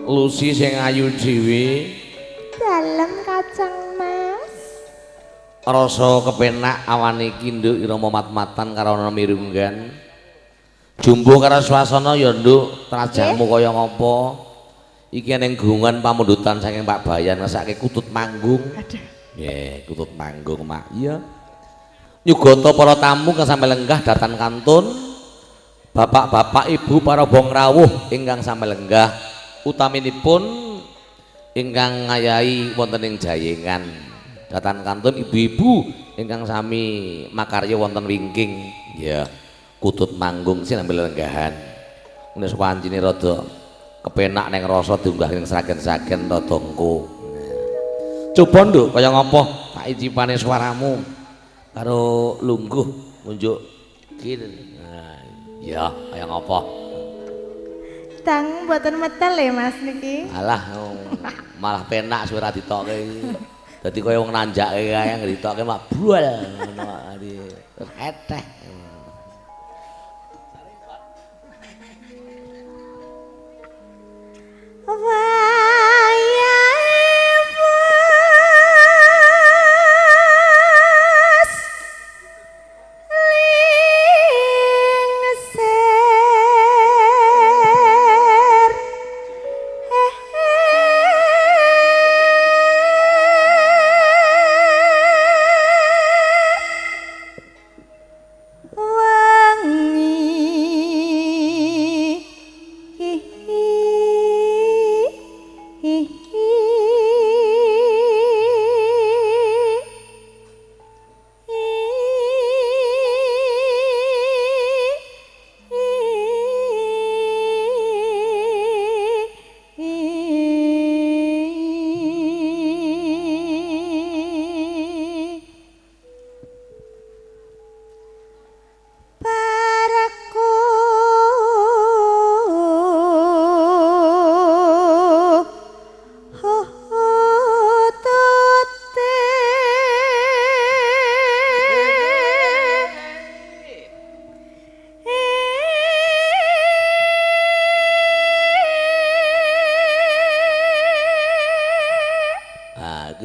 Lucy sing ayu dhewe. Dalem Kacang Mas. Rasa kepenak awan iki nduk irama mat-matan karo ana mirunggan. Jumbuh karo swasana ya nduk, trajangmu kaya ngapa? Iki ning gungan pamundutan saking Pak Bayan ngesake kutut manggung. Aduh. Nggih, kutut manggung mak. Iya. Nyugata para tamu kang sami lenggah datan kantun. Bapak-bapak, ibu para bong rawuh ingkang sami lenggah. Utaminipun ingkang ngayahi wonten ing Jayengan. Datan kantun ibu-ibu ingkang sami makarya wonten wingking. Ya, kutut manggung sing ambil lenggahan. Wis wancine rada kepenak ning rasa diunggah ning sragen-sragen rada engko. Coba nduk kaya ngapa tak icipane suaramu karo lungguh munjuk kir. Nah, ya kaya ngapa? Tang mboten metel ya Mas niki. Alah malah penak suwe ra ditokke iki. Dadi kaya wong nanjake kae ditokke mak bual ngono terus eteh.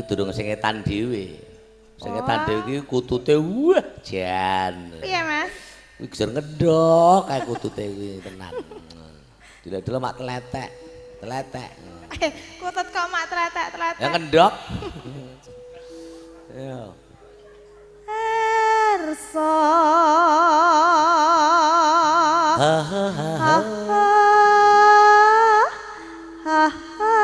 Durung sing etan dhewe. Sing etan dhewe iki kutute wah jan. Piye Mas? Kuwi geser ngedok kae kutute kuwi tenan. Dilek-dilek mak tletek, tletek. Kutut kok mak tletek-tletek. Ya ngendok. Iya. Arsa. Ha ha ha ha. Ha ha.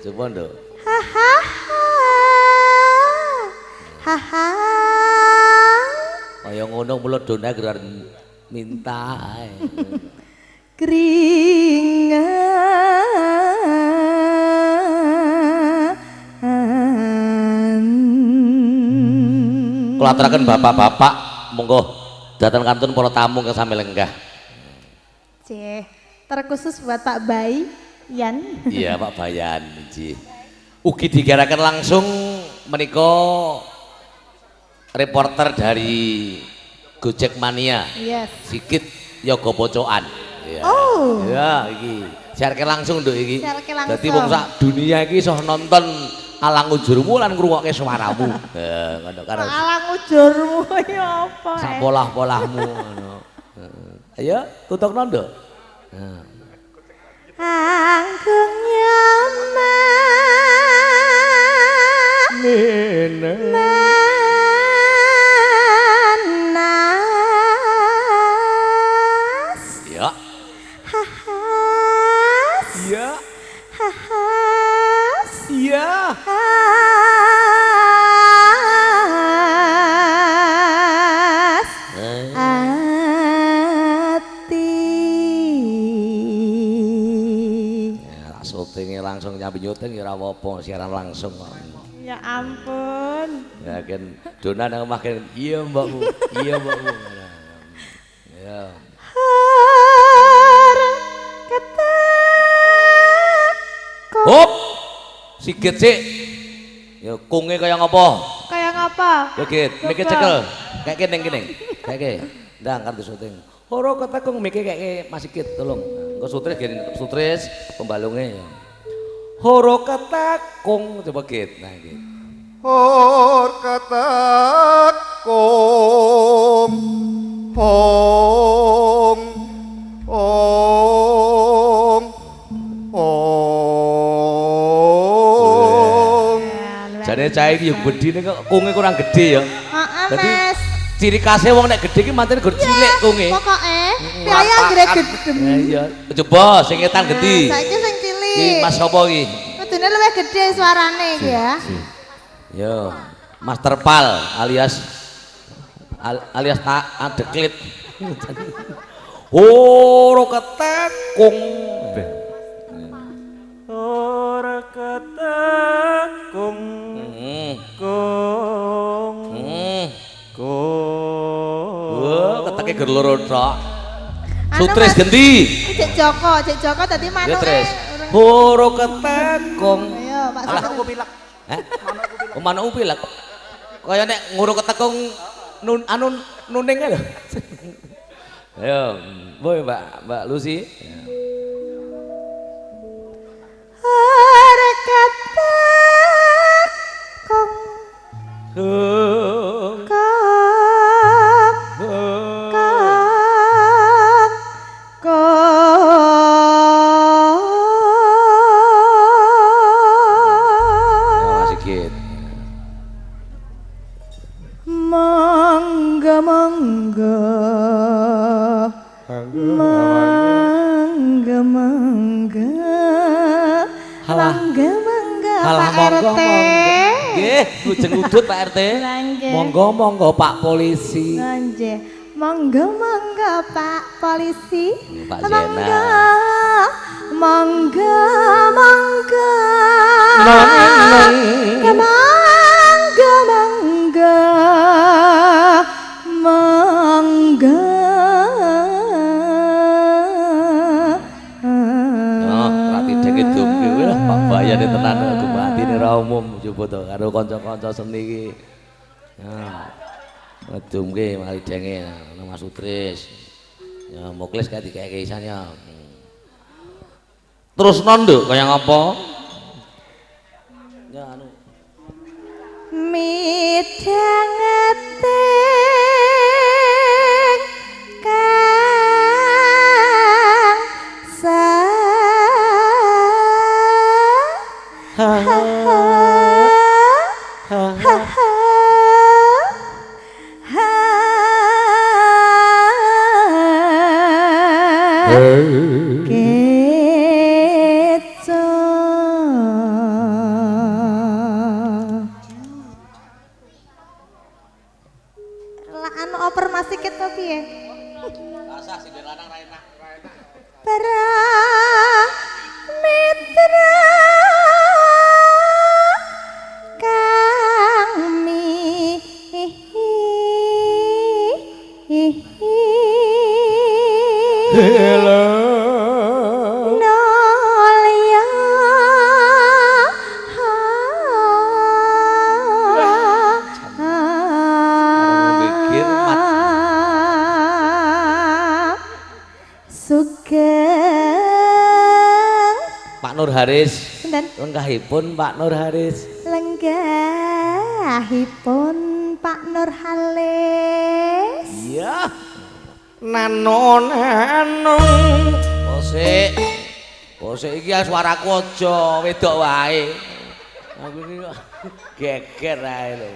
Coba nduk. Ha ha ha ha. Kaya ngono mulut dona gerar minta ae. Keringan. Kula aturaken bapak-bapak monggo dhateng kantun para tamu ingkang sami lenggah. Cih, terkhusus buat Pak Bayi. Yan. Iya Pak Bayan nggih. Ugi digaraken langsung menika reporter dari Gojek Mania. Yes. Sigit Yoga Pocokan. Iya. Oh. Ya iki. Siarke langsung nduk iki. Dadi wong sak dunia iki iso nonton alang ujurmu lan ngrungokke suaramu. Heeh, ngono karo. Alang ujurmu ya apa? Sak polah-polahmu ngono. Ayo tutukno nduk. Heeh. Anggung nyaman manas. Ya. Hahas. Ya. Haha. Iya. As ati. Ya, syutinge langsung nyambi nyuting ya ora apa-apa, siaran langsung kok. Ya ampun. Ya kan Dona nang omah kan iya mbokmu, iya mbokmu. Ya. Hop. Sigit sik. Ya kunge kaya ngapa? Kaya ngapa? Ya Git, mike cekel. Kayak kene kene. Kayak ke. Ndang kan syuting. Ora ketekung mike kayak Mas Sigit tolong. Engko sutris gini, sutris pembalunge ya. Horo ketekung coba Git. Nah Git. Hor ketekung hong ong ong. Jane cah iki yo gedine kok kunge kurang gede ya. Heeh, Dadi Mas. ciri khasnya wong nek gede iki mantene gur cilik kunge. Pokoke piye anggere gedem. Ya iya. Coba sing etan gede. Saiki sing cilik. Iki Mas sapa iki? Kudune luwih gede suarane iki ya. Yo, Mas Terpal alias alias tak adeklit. Ora ketekung. Ora ketekung kung kung. Wah, keteke gur loro tok. Anu, Sutris Mas. genti. Cek Joko, Cek Joko tadi Ya manuke. Tris. Ora ketekung. Ayo, Pak Alah. Sutris. Pilek. Hah? Oh, manukku pilek. Kaya nek nguru ketekung nun anu nuning kae lho. Ayo, boy Mbak Mbak Lucy. Ora ketekung. Kung. Kong. Kung. Kong. Kong. Ya, Mas Sigit. Monggo monggo. Monggo monggo. Halah. Monggo monggo Halah Pak monggo RT. monggo. Nggih, lujeng udut Pak RT. Lah, nggih. Monggo monggo Pak Polisi. Nggih. Monggo monggo Pak Polisi. Pak Monggo. Jenal. Monggo monggo. Nong. Monggo monggo. Monggo. Oh, rati denge dumke kuwi lah Pak Bayane tenan aku atine ra umum coba to karo kanca-kanca seni iki. Ya. Dumke mari denge ana Mas Sutris. Ya muklis kae dikeke isan ya. Terus nduk kaya ngapa? Ya anu Midhangete kang sa ha ha ha ha keco. Lah anu oper Mas Sigit to piye? Rasah sing lanang ra enak. Para mitra kami. Hello. Nolya. Mikir, Mat. Sugeng Pak Nur Haris. Sinten? Lenggahipun Pak Nur Haris. Lenggahipun Pak Nur Halis. Iya. Nano nano. Bosik. Bosik iki suaraku aja wedok wae. Aku iki kok geger ae lho.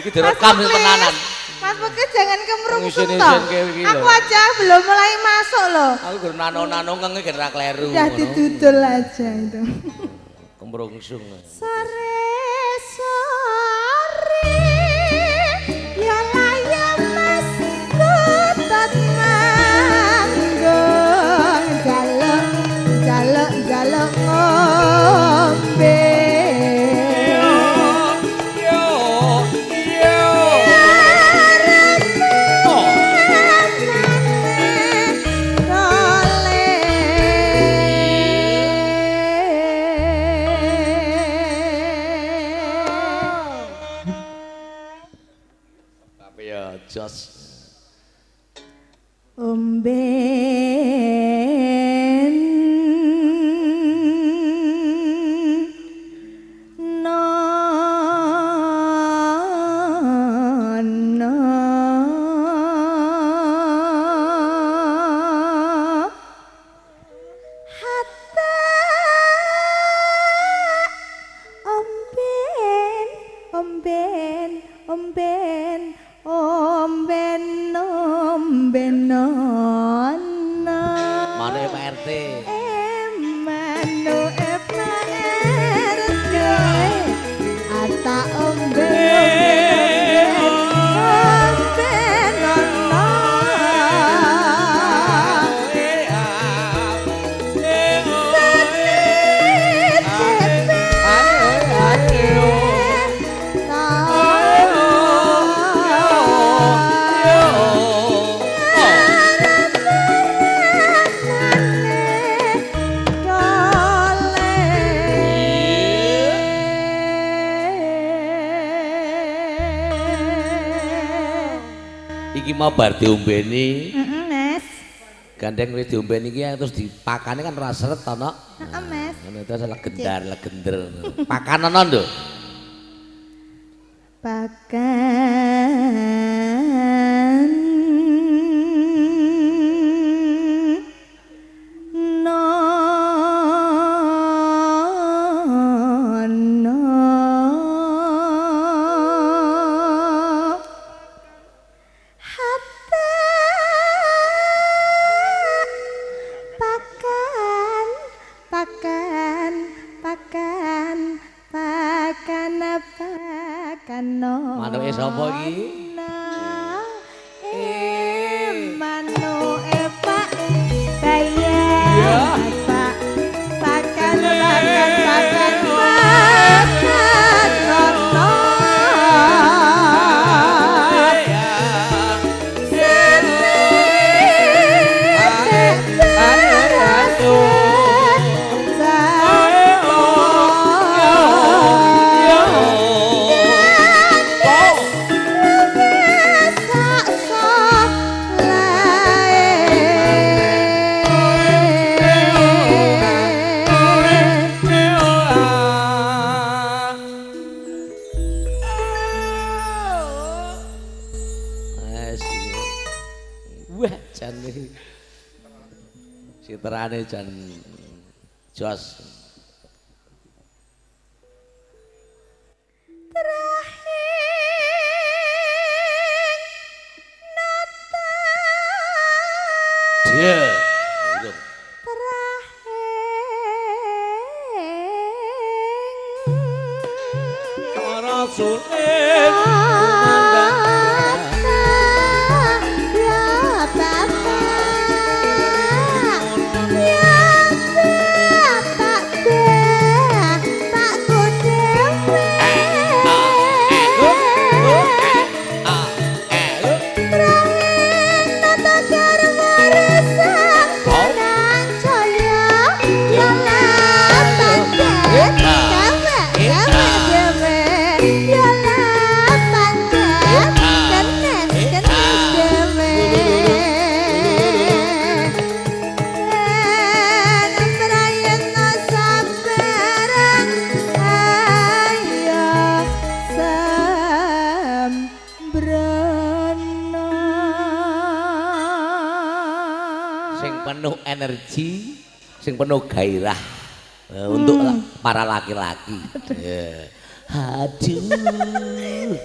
Iki direkam sing tenanan. Mas Muklis jangan kemrungsung Ngisin-isin toh. kayak iki lho. Aku aja belum mulai masuk loh. Aku gur nano-nano ngenge gen ra kleru. Udah ngono. didudul aja itu. Kemrungsung. Sore sore ya layang Mas kutut manggung jaluk jaluk jaluk ngombe. Yo yo yo. Tapi ya jos. Omben no no hatta omben omben omben omben omben no Manuk Pak RT. Manuk Pak RT ata omben omben omben no. Iki mau bar diombeni. Mas. Gandeng wis diombeni iki terus dipakane kan ora seret to, Nok. Heeh, Mas. Ngono terus legendar legender. Pakan ana, Nduk. Pakan no no hatta pakan pakan pakan pakan pakan no. Manuke sapa iki? Manuke Pak Bayar. Pak pakan pakan pakan pakan rono. Wah, jan iki. Sitrane jan jos. Dia. Ora sulit. Sing penuh energi, sing penuh gairah untuk para laki-laki. Aduh.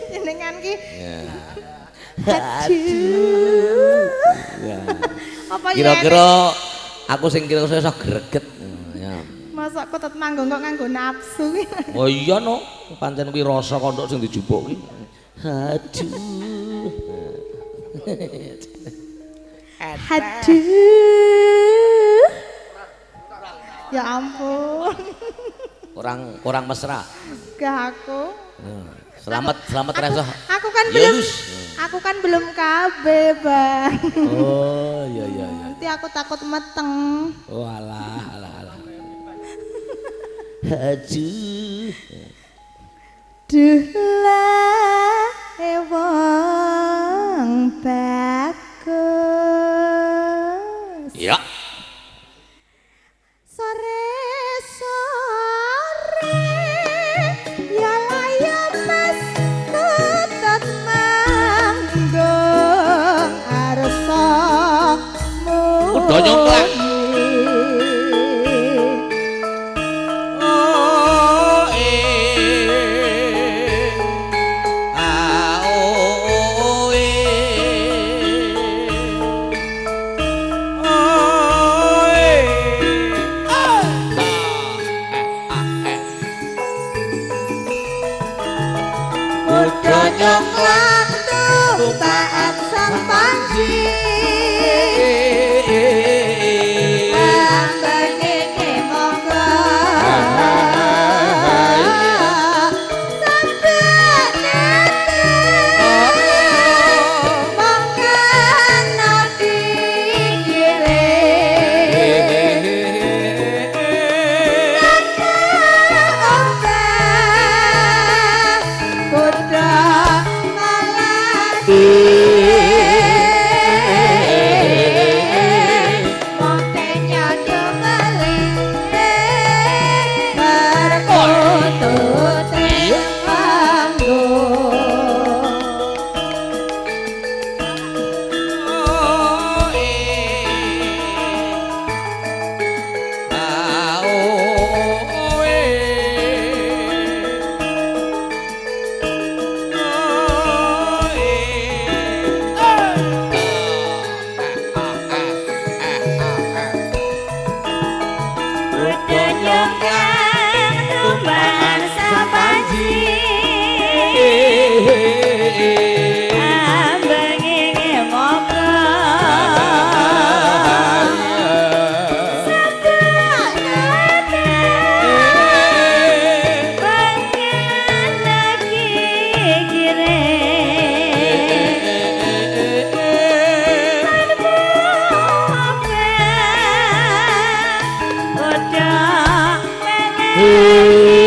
Jenengan ki. Aduh. Kira-kira aku sing kira-kira iso greget. Ya. Mosok kutut manggung kok nganggo nafsu. Oh iya no, pancen kuwi rasa kondok sing dijupuk ki. Aduh. Aduh. Ya ampun. Orang mesra. Gak aku. Selamat, selamat Reso. Aku kan belum. Aku kan belum KB, Bang. Oh, iya iya iya. Nanti aku takut meteng. Oh, alah, alah, alah. Aduh. Duh wong bagus. Ya. Sore sore ya layak mas tutut manggung arsa Udah nyongklak. Nyongklak tumpakan sang panji ambane monggo sampe nate monggo dikire Hey.